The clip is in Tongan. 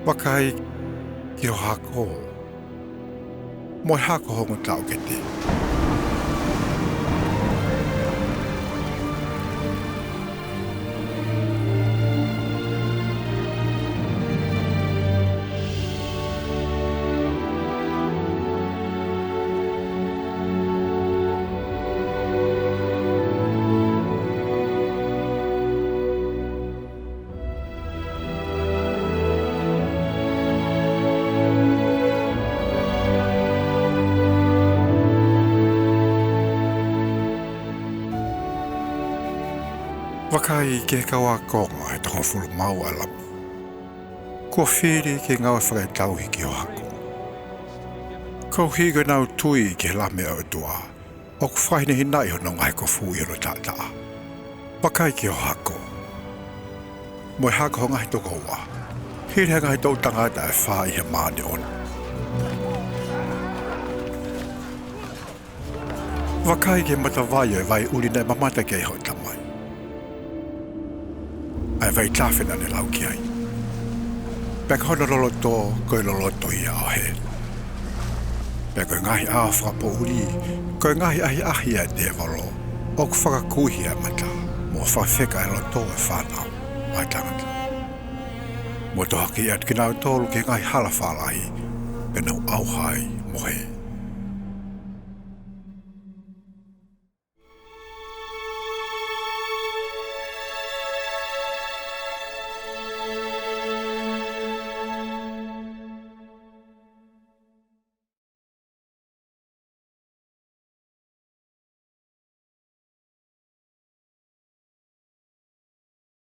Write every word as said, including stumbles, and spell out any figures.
Vakai ki ho hako, mo e hako ho ongo taʻoketé. Vakai ki he kau ākonga ʻe toko hongofulu mā ua ʻa e Lamí, kuo fili ke ngāue fakaetauhi ki ho hakó. Koeʻuhí ko ʻenau tui ki he Lami ʻa e ʻOtuá, ʻoku fakahinehinaʻi hono ngaahi kofú ʻi hono taʻataʻá. Vakai ki ho hakó, mo e hako ho ngaahi tokouá, hili ha ngaahi toʻu tangata ʻe fā ʻi he māʻoniʻoni. Vakai ki he matavai ʻo e vai ʻuli naʻe mamata ki ai hoʻo tamaí, ʻa e vaitafe naʻá ne lau ki aí; pea ko hono lolotó ko e loloto ia ʻo heli. Pea ko e ngaahi ʻaho fakapoʻulí ko e ngaahi ʻahiʻahi ia ʻa e tēvoló, ʻoku fakakuihi ʻa e matá, mo fakafeka ʻa e loto ʻo e fānau ʻa e tangatá, mo tohoakiʻi atu kinautolu ki he ngaahi hala fālahi, pea nau ʻauha ai mo hē.